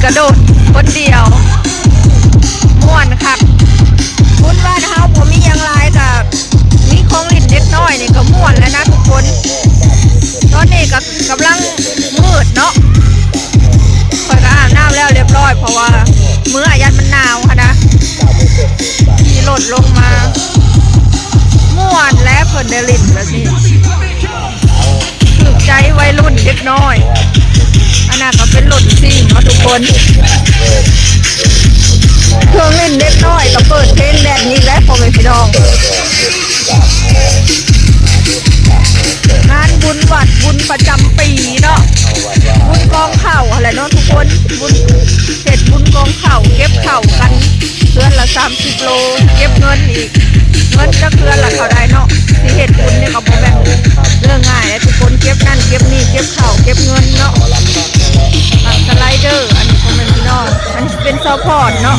ກະໂດດຄົນດຽວ ມ່ວນຄັກ. ບຸນບ້ານເຮົາບໍ່ມີຫຍັງຫຼາຍ ກະມີຂອງຫຼິ້ນເດັກນ້ອຍນີ້ກະມ່ວນແລ້ວນະທຸກຄົນ. ຕອນນີ້ກະກຳລັງມືດເນາະ ຂ້ອຍກະອາບນ້ຳແລ້ວລຽບຮ້ອຍ ເພາະວ່າເມືອຢ້ານມັນໜາວຫັ້ນນະ. ຂີ່ລົດລົງມາ ມ່ວນແຫຼະ ເພິ່ນໄດ້ຫຼິ້ນແບບນີ້ ຖືກໃຈໄວລຸ້ນເດັກນ້ອຍ. ອັນນັ້ນກະເປັນລົດຊິ່ງເນາະທຸກຄົນ. ເຄື່ອງຫຼິ້ນເດັກນ້ອຍກະເປີດເພງແບບນີ້ແຫຼະ ພໍ່ແມ່ພີ່ນ້ອງ. ງານບຸນວັດ ບຸນປະຈຳປີເນາະ ບຸນກອງເຂົ້າຫັ້ນແຫຼະເນາະທຸກຄົນ. ບຸນ ເຮັດບຸນກອງເຂົ້າ ເກັບເຂົ້າກັນເຮືອນລະສາມສິບໂລ ເກັບເງິນອີກ ເງິນຈັກເຮືອນລະເທົ່າໃດເນາະ. ຊິເຮັດບຸນນີ້ກະບໍ່ແມ່ນເລື່ອງງ່າຍເດ້ທຸກຄົນ ເກັບນັ້ນເກັບນີ້ ເກັບເຂົ້າເກັບເງິນເນາະ. ໝາກສະໄລເດີ ອັນນີ້ພໍ່ແມ່ພີ່ນ້ອງ ອັນນີ້ຊິເປັນຊາວພອນເນາະ.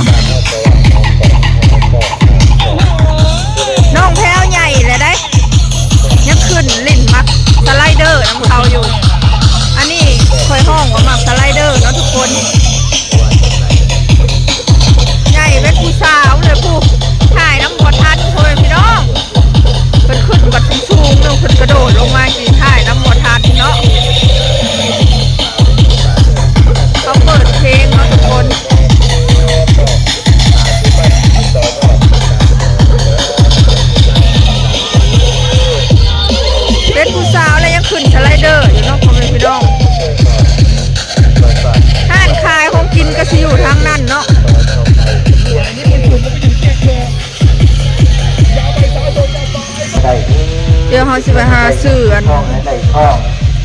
ນ້ອງແພວໃຫຍ່ແລ້ວໃດ ຍັງຂຶ້ນຫຼິ້ນໝາກສະໄລເດີນຳເຂົາຢູ່. ອັນນີ້ຂ້ອຍຮ້ອງວ່າໝາກສະໄລເດີເນາະທຸກຄົນ. ໃຫຍ່ເປັນຜູ້ສາວເລີຍພຸ້ນ ຖ່າຍນຳບໍ່ທັນ ພໍ່ແມ່ພີ່ນ້ອງ. ເພິ່ນຂຶ້ນບັດສູງໆ ເພິ່ນກະໂດດລົງມາ ຊິຖ່າຍນຳບໍ່ທັນເນາະ. ເຂົາເປີດເພງເນາະທຸກຄົນ. ເປັນຜູ້ສາວແລ້ວຍັງຂຶ້ນສະໄລເດີຢູ່ເນາະ ພໍ່ແມ່ພີ່ນ້ອງ. ຮ້ານຂາຍຂອງກິນກະຊິຢູ່ທາງນັ້ນເນາະ. ດຽວເຮົາຊິໄປຫາຊື້ອັນ ຂໍໃຫ້ໄດ້ທອງ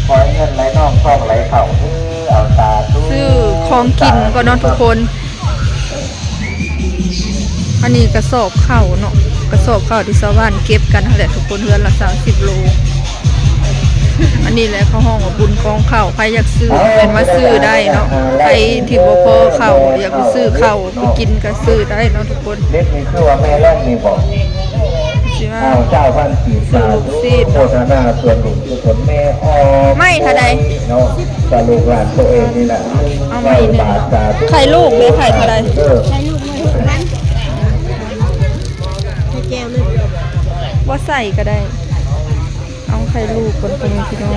ຂໍໃຫ້ເງິນໄຫຼນອງ ທອງໄຫຼເຂົ້າເດີ ເອົາ ສາທຸ ຊື້ຂອງກິນກ່ອນເນາະທຸກຄົນ. ອັນນີ້ກະສອບເຂົ້າເນາະ ກະສອບເຂົ້າທີ່ຊາວບ້ານເກັບກັນຫັ້ນແຫຼະທຸກຄົນ ເຮືອນລະສາມສິບໂລ. ອັນນີ້ແຫຼະເຂົາຮ້ອງວ່າບຸນກອງເຂົ້າ ໃຜຢາກຊື້ແມ່ນມາຊື້ໄດ້ເນາະ. ໃຜທີ່ບໍ່ພໍເຂົ້າ ຢາກໄປຊື້ເຂົ້າໄປກິນກະຊື້ໄດ້ເນາະທຸກຄົນ. ເດັກນີ້ຄືວ່າແມ່ແລງນີ້ບໍ? ຊິວ່າ ອ້າວ ເຈົ້າພັນກີບ ສາທຸ ໂມທະນາສ່ວນບຸນ ກຸສົນແມ່ອອກ ໄມ້ເທົ່າໃດເນາະ ກະລູກຫຼານໂຕເອງນີ້ແຫຼະ. ເອົາໄມ້ໜຶ່ງເນາະ ໄຂ່ລູກເດ້ ໄຂ່ເທົ່າໃດ? ໄຂ່ລູກໜ່ວຍຫົກພັນ ໄຂ່ແກ້ວໜຶ່ງ ບໍ່ໃສ່ກະໄດ້. ເອົາໄຂ່ລູກກ່ອນ ພໍ່ແມ່ພີ່ນ້ອງ.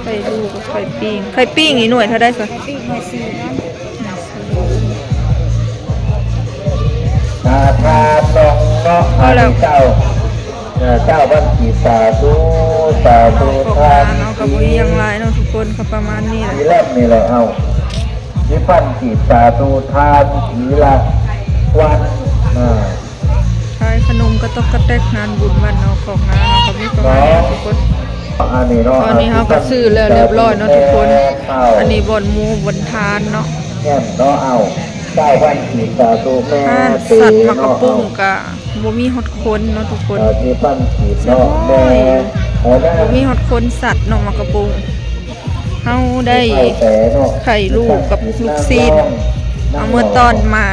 ໄຂ່ລູກກັບໄຂ່ປີ້ງ ໄຂ່ປີ້ງນີ້ໜ່ວຍເທົ່າໃດຊະ? ໄຂ່ປີ້ງໜ່ວຍສີ່ພັນ. ສາທານອງເນາະ ເອົາແລ້ວ ເຈົ້າ ເອີ ເຈົ້າພັນກີບ ສາທຸ ສາທຸ. ຂອງງານເຮົາກະບໍ່ມີຫຍັງຫຼາຍເນາະທຸກຄົນ ກະປະມານນີ້ແຫຼະ ມີແລ້ວນີ້ແຫຼະ. ເອົາ ສິບພັນກີບ ສາທຸ ທານທີລະວັນ ເອີ ຂາຍຂະໜົມກະຕອກກະແຕກ ງານບຸນບ້ານນອກຄອກນາເຮົາກະມີປະມານນີ້ທຸກຄົນ. ຕອນນີ້ເຮົາກະຊື້ແລ້ວລຽບຮ້ອຍເນາະທຸກຄົນ. ອັນນີ້ບ່ອນໝູ່ບ່ອນທານເນາະ ແມ່ນເນາະ. ເອົາ ເຈົ້າພັນກີບ ສາທຸ ແມ່ ຮ້ານສັດໝາກກະປຸ້ງກະບໍ່ມີຮອດຄົນເນາະທຸກຄົນ. ເອີ ສິບພັນກີບເນາະ ແມ່ ບໍ່ມີຮອດຄົນສັດເນາະ ໝາກກະປຸ້ງ. ເຮົາໄດ້ໄຂ່ລູກກັບລູກຊີ້ນ ເອົາເມືອຕອນມາ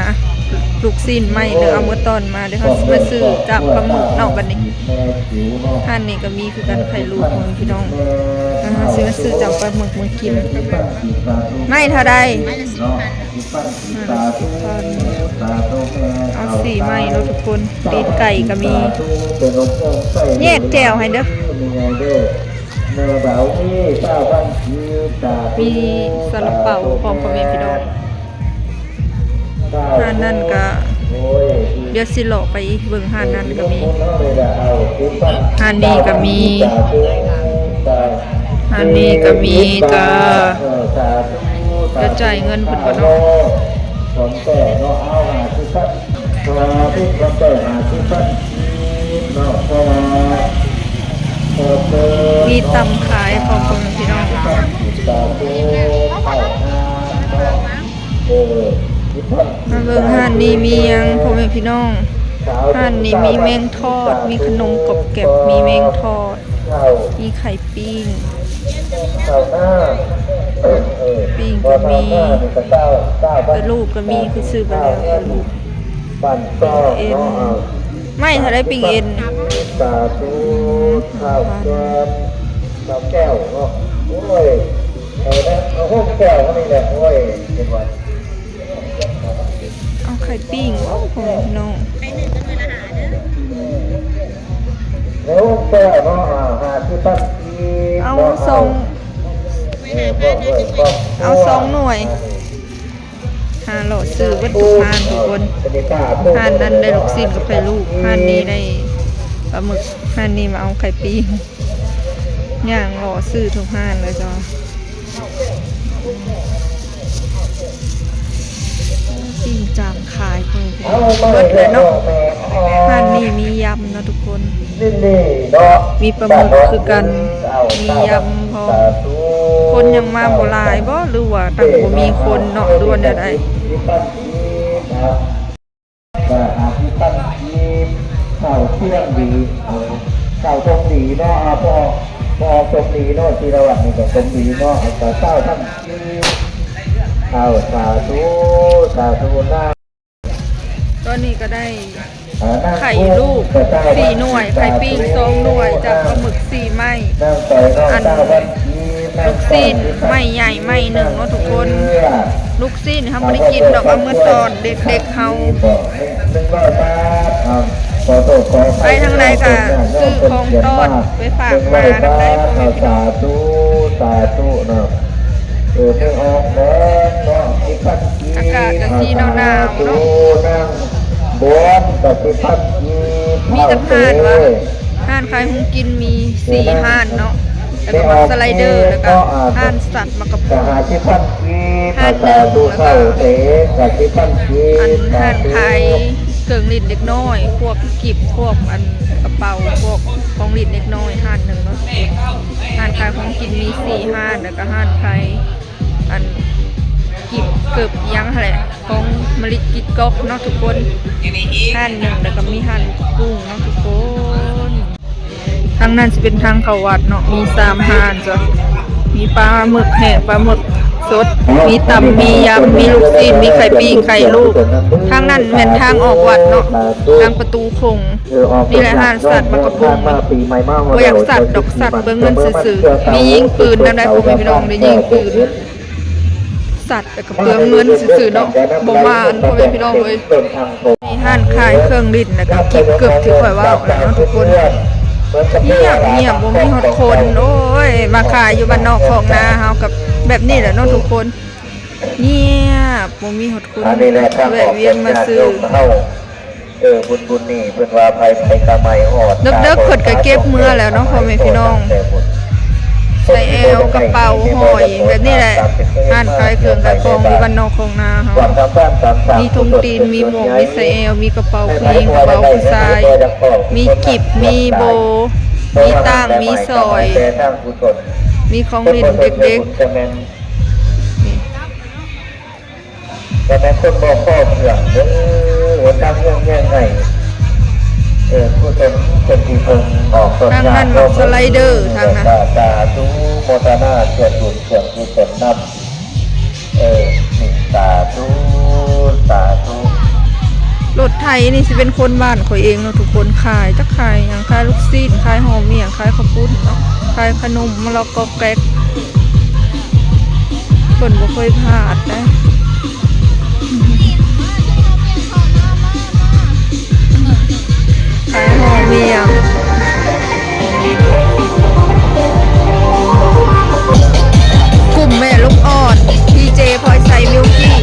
ລູກຊີ້ນໃໝ່ເດີ ເອົາເມືອຕອນມາເດີ. ເຮົາຊິມາຊື້ຈາກປາໝຶກເນາະບັດນີ້. ຮ້ານນີ້ກະມີຄືກັນ ໄຂ່ລູກ ພີ່ນ້ອງ. ເຮົາຊິມາຊື້ຈາກປາໝຶກມາກິນ. ໄມ້ເທົ່າໃດ? ໄມ້ລະສິບພັນ. ເອົາສີ່ໄມ້ເນາະທຸກຄົນ. ຕີນໄກ່ກະມີ ແຍກແຈ່ວໃຫ້ເດີ. ມີຊາລາເປົາພ້ອມ ພໍ່ແມ່ພີ່ນ້ອງ. ຮ້ານນັ້ນກະ ດຽວຊິເລາະໄປເບິ່ງ ຮ້ານນັ້ນກະມີ ຮ້ານນີ້ກະມີ ຮ້ານນີ້ກະມີ. ກະ ດຽວຈ່າຍເງິນເພິ່ນກ່ອນເນາະ. ມີຕຳຂາຍພ້ອມ ພໍ່ແມ່ພີ່ນ້ອງ. ມາເບິ່ງຮ້ານນີ້ມີຫຍັງ ພໍ່ແມ່ພີ່ນ້ອງ. ຮ້ານນີ້ມີແມງທອດ ມີຂະໜົມກອບແກບ ມີແມງທອດ ມີໄຂ່ປີ້ງ ປີ້ງກະມີ ແຕ່ລູກກະມີ ຄືຊື້ໄປແລ້ວ ແຕ່ລູກ ເອັນ ໄມ້ເທົ່າໃດປີ້ງເອັນ? ສາທຸ ຫ້າພັນ. ແກ້ວເນາະ ໂອ້ຍ ເອົາແລ້ວ ເອົາ ໂຮງແກ້ວນີ້ແຫຼະ ໂອ້ຍ ເປັນຫວັດ. ເອົາໄຂ່ປີ້ງ ໂອ້ ພໍ່ແມ່ພີ່ນ້ອງ ໃນໂຮງແກ້ວເນາະ ຫ້າສິບພັນກີບ ເອົາ ເນາະ ສອງ ເອົາສອງໜ່ວຍ. ຫາເລາະຊື້ເບິດທຸກຮ້ານທຸກຄົນ. ຮ້ານນັ້ນໄດ້ລູກຊີ້ນກັບໄຂ່ລູກ, ຮ້ານນີ້ໄດ້ປາໝຶກ, ຮ້ານນີ້ມາເອົາໄຂ່ປີ້ງ. ຍ່າງເລາະຊື້ທຸກຮ້ານເລີຍເຈົ້າ. ປີ້ງຈ້າງຂາຍເພິ່ນເບິດແລ້ວເນາະ. ຮ້ານນີ້ມີຍຳເນາະທຸກຄົນ. ມີປາໝຶກຄືກັນ ມີຍຳພ້ອມ. ຄົນຍັງມາບໍ່ຫຼາຍບໍ່ ຫຼືວ່າຕັ້ງບໍ່ມີຄົນເນາະ ຫຼືວ່າແນວໃດ? ກໍຫ້າສິບພັນກີບ ເຂົ້າເຄື່ອງດີ ເຂົ້າຊົງດີເນາະ ອາ ພໍ ພໍຊົງດີເນາະ ທີລະວັດນີ້ກໍຊົງດີເນາະ ກໍຊາວພັນກີບ ເອົາ ສາທຸ ສາທຸນະ. ຕອນນີ້ກໍໄດ້ ອ່າ ໄຂ່ລູກສີ່ໜ່ວຍ ໄຂ່ປີ້ງສອງໜ່ວຍ ຈາກປາໝຶກສີ່ໄມ້ ອັນລູກຊີ້ນໄມ້ໃຫຍ່ໄມ້ໜຶ່ງເນາະທຸກຄົນ. ລູກຊີ້ນເຮົາບໍ່ໄດ້ກິນດອກ ເອົາເມືອຕ້ອນເດັກໆເຮົາ. ໄປທາງໃດກໍຊື້ຂອງຕ້ອນໄປຝາກມານຳໄດ້ ພໍ່ແມ່ພີ່ນ້ອງ. ສາທຸ ສາທຸເນາະ. ເອີ ໄດ້ອອກແລ້ວເນາະ ສິບພັນກີບ. ອາກາດກໍສີໜາວໆເນາະ. ນາງບວນກໍສິບພັນກີບ. ມີຈັກຮ້ານວະ? ຮ້ານຂາຍຂອງກິນມີສີ່ຮ້ານເນາະ ແລ້ວກໍໝາກສະໄລເດີ ແລ້ວກໍຮ້ານສັດໝາກກະພຸງ ຫ້າສິບພັນກີບ. ຮ້ານໜຶ່ງ ແລ້ວກໍ ສາທຸ ເຂົ້າເຕ ກໍສິບພັນກີບ. ອັນຮ້ານຂາຍເຄື່ອງຫຼິ້ນເດັກນ້ອຍ ພວກກິບ ພວກອັນກະເປົາ ພວກຂອງຫຼິ້ນເດັກນ້ອຍ ຮ້ານໜຶ່ງເນາະ. ຮ້ານຂາຍຂອງກິນມີສີ່ຮ້ານ ແລ້ວກໍຮ້ານຂາຍ ອັນ ກິບເກີບອີ່ຫຍັງຫັ້ນແຫຼະ ຂອງມະລິດກິດກອກເນາະທຸກຄົນ ຮ້ານໜຶ່ງ ແລ້ວກໍມີຮ້ານກຸ້ງເນາະທຸກຄົນ. ທາງນັ້ນຊິເປັນທາງເຂົ້າວັດເນາະ ມີສາມຮ້ານເຈົ້າ ມີປາໝຶກແຫ້ງ ປາໝຶກສົດ ມີຕຳ ມີຍຳ ມີລູກຊີ້ນ ມີໄຂ່ປີ້ງ ໄຂ່ລູກ. ທາງນັ້ນແມ່ນທາງອອກວັດເນາະ ທາງປະຕູຂົງ. ນີ້ແຫຼະຮ້ານສັດໝາກກະພຸງ ບໍ່ຢາກສັດດອກ ສັດເບິ່ງເງິນຊື່ໆ. ມີຍິງປືນນຳໄດ໋ ພໍ່ແມ່ພີ່ນ້ອງ ໄດ້ຍິງປືນ. ສັດແຕ່ກໍເປືອງເງິນຊື່ໆເນາະ ບໍ່ໝານ ພໍ່ແມ່ພີ່ນ້ອງເອີຍ. ມີຮ້ານຂາຍເຄື່ອງຫຼິ້ນ ແລ້ວກໍກິບເກີບທີ່ຂ້ອຍເວົ້ານັ້ນເນາະທຸກຄົນ. ງຽບໆ ບໍ່ມີຮອດຄົນ. ໂອ້ຍ ມາຂາຍຢູ່ບ້ານນອກຄອກນາເຮົາກໍແບບນີ້ແຫຼະເນາະທຸກຄົນ ງຽບ ບໍ່ມີຮອດຄົນ ແວະວຽນມາຊື້. ເອີ ບຸນ ບຸນນີ້ເພິ່ນວ່າໄຜ ໄຜກະໄໝຮອດ ເດິກໆເພິ່ນກະເກັບເມືອແລ້ວເນາະ ພໍ່ແມ່ພີ່ນ້ອງ. ໃສ່ແອວ ກະເປົາຫ້ອຍແບບນີ້ແຫຼະ. ຮ້ານຂາຍເຄື່ອງຂາຍຂອງຢູ່ບ້ານນອກຄອກນາເຮົາ ມີຖົງຕີນ ມີໝວກ ມີໃສ່ແອວ ມີກະເປົາຜູ້ຍິງ ກະເປົາຜູ້ຊາຍ ມີກິບ ມີໂບ ມີຕ່າງ ມີສອຍ ມີຂອງຫຼິ້ນເດັກໆ. ນີ້ ບໍ່ແມ່ນຄົນບໍ່ພໍເພື່ອນເດີ ຫົນທາງເມືອງແຍງໃຫ້ ເອີ ຜູ້ຕົນເປັນທີ່ເພິ່ງອອກຕົນຍາກ ທາງນັ້ນໝາກສະໄລເດີ ທາງນັ້ນ ສາທຸ ໂມທະນາສ່ວນບຸນສ່ວນກຸສົນນຳ ເອີ ນີ້ ສາທຸ ສາທຸ. ລົດໄຖນີ້ຊິເປັນຄົນບ້ານຂ້ອຍເອງເນາະທຸກຄົນ ຂາຍ ຈັກຂາຍຫຍັງ ຂາຍລູກຊີ້ນ ຂາຍຫອມ ອີ່ຫຍັງ ຂາຍເຂົ້າປຸ້ນເນາະ ຂາຍຂະໜົມ ມະລະກອກ ແກກ ເພິ່ນບໍ່ເຄີຍພາດເດ້ ຂາຍຫອມມີຫຍັງ ກຸ່ມແມ່ລູກອ່ອນ ດີເຈ ພອຍໄຊ ມິວກີ້.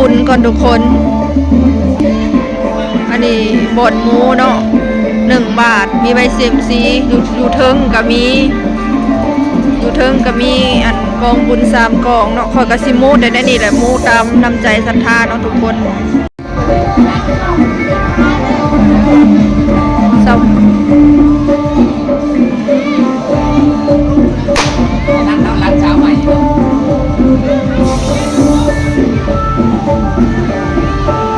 ບຸນກ່ອນທຸກຄົນ. ອັນນີ້ບ່ອນໝູເນາະ ໜຶ່ງບາດ ມີໃບເຊັມຊີ ຢູ່ ຢູ່ເທິງກໍມີ ຢູ່ເທິງກໍມີອັນກອງບຸນສາມກອງເນາະ. ຂ້ອຍກໍຊິໝູແຕ່ໃນນີ້ແຫຼະ ໝູຕາມນ້ຳໃຈສັດທາເນາະທຸກຄົນ.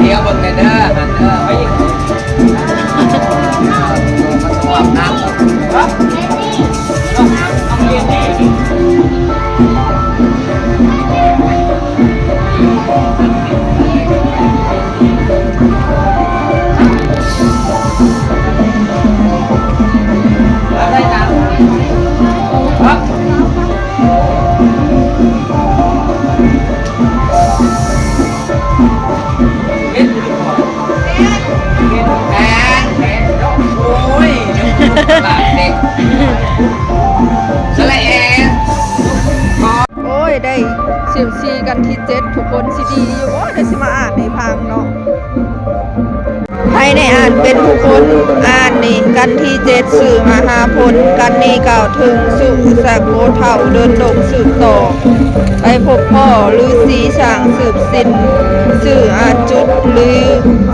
ດຽວເບິ່ງແດ່ເດີ ຫັ້ນເດີ ໄປອີກ ມັນສະພາບນ້ຳ. ໂອ້ຍ ໄດ້ເຊັມຊີກັນທີເຈັດ ທຸກຄົນ ຊິດີຢູ່ບໍ່? ດຽວຊິມາອ່ານໃຫ້ຟັງເນາະ. ໃຜໄດ້ອ່ານເປັນຜູ້ຄົນອ່ານນີ້ ກັນທີເຈັດ ຊື່ມະຫາພົນ ກັນນີ້ກ່າວເຖິງສຸສະໂກເຖົ້າເດີນດົງສືບຕໍ່ ໄປພົບພໍ້ລືສີຊ່າງສືບສິນ ຊື່ອາຈຸດລື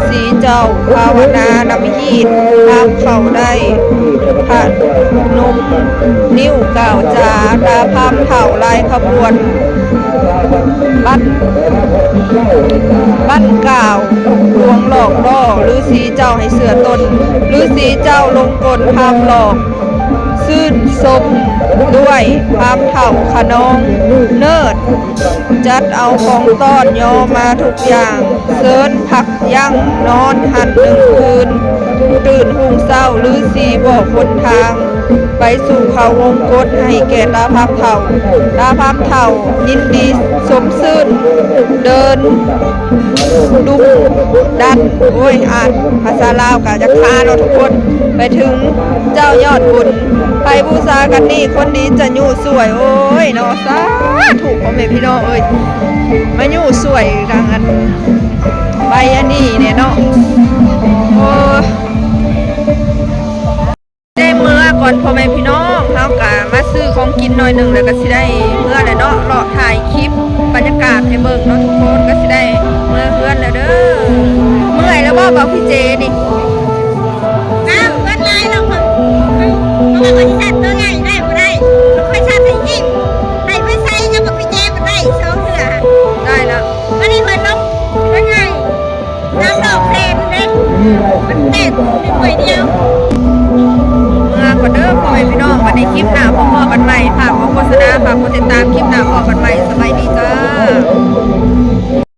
ສີເຈົ້າ ພາວະນານຳຮີດ ພາມເຖົ້າໄດ້ພະນົມນິ້ວກ່າວຈາ ຕາພາມເຖົ້າລາຍຂະບວນ ບັ້ນ ບັ້ນກ່າວລວງຫຼອກລໍ້ລືສີເຈົ້າໃຫ້ເຊື່ອຕົນ ລືສີເຈົ້າລົງກົນພາມຫຼອກ ຊື່ນຊົມດ້ວຍພາມເຖົ້າຂະນອງເນີດ ຈັດເອົາຂອງຕ້ອນຍໍມາທຸກຢ່າງ ເຊີນພັກຢັ້ງນອນຫັ້ນໜຶ່ງຄືນ ຕື່ນຮຸ່ງເຊົ້າລືສີບອກຫົນທາງ ໄປສູ່ເຂົາວົງກົດໃຫ້ແກ່ຕາພາມເຖົ້າ. ຕາພາມເຖົ້າຍິນດີຊົມຊື່ນ ເດີນດຸກດັນ ໂອ້ຍ ອ່ານພາສາລາວກະຈັກຄາເນາະທຸກຄົນ ໄປເຖິງເຈົ້າຍອດບຸນ ໃຜບູຊາກັນນີ້ ຄົນດີຈະຍູ້ຊ່ວຍ ໂອ້ຍເນາະ ສາທຸ ພໍ່ແມ່ພີ່ນ້ອງເອີຍ ມາຍູ້ຊ່ວຍທາງອັນ ໃບອັນນີ້ແດ່ເນາະ ໂອ້ຍ. ໄດ້ເມືອກ່ອນພໍ່ແມ່ພີ່ນ້ອງ ເຮົາກະມາຊື້ຂອງກິນໜ້ອຍໜຶ່ງ ແລ້ວກະຊິໄດ້ເມືອແຫຼະເນາະ ເລາະຖ່າຍຄລິບບັນຍາກາດໃຫ້ເບິ່ງເນາະທຸກຄົນ ກະຊິໄດ້ເມືອເຮືອນແລ້ວເດີ. ເມື່ອຍແລ້ວບໍ່ ເບົາພີ່ເຈນີ້? ອ້າວ ເບິດຫຼາຍແລ້ວ ເພາະວ່າຂ້ອຍຊິຊັດໂຕໃຫຍ່ໄດ້ບໍ່ໄດ້ ຂ້ອຍຊັດໃຫ້ອີກ ໃຫ້ໄປໃສ່ກັບບັກພີ່ເຈບໍ່ໄດ້ ສອງເທື່ອ ໄດ້ແລ້ວ ອັນນີ້ຂ້ອຍລົງໂຕໃຫຍ່. ນ້ຳດອກແພງເດ້ ມັນແຕກໜ່ວຍດຽວ. ເມືອກ່ອນເດີພໍ່ແມ່ພີ່ນ້ອງ ບັດໃນຄລິບໜ້າພໍ້ກັນໃໝ່ ຝາກຂໍໂຄສະນາ ຝາກກົດຕິດຕາມ ຄລິບໜ້າພໍ້ກັນໃໝ່ ສະບາຍດີຈ້າ.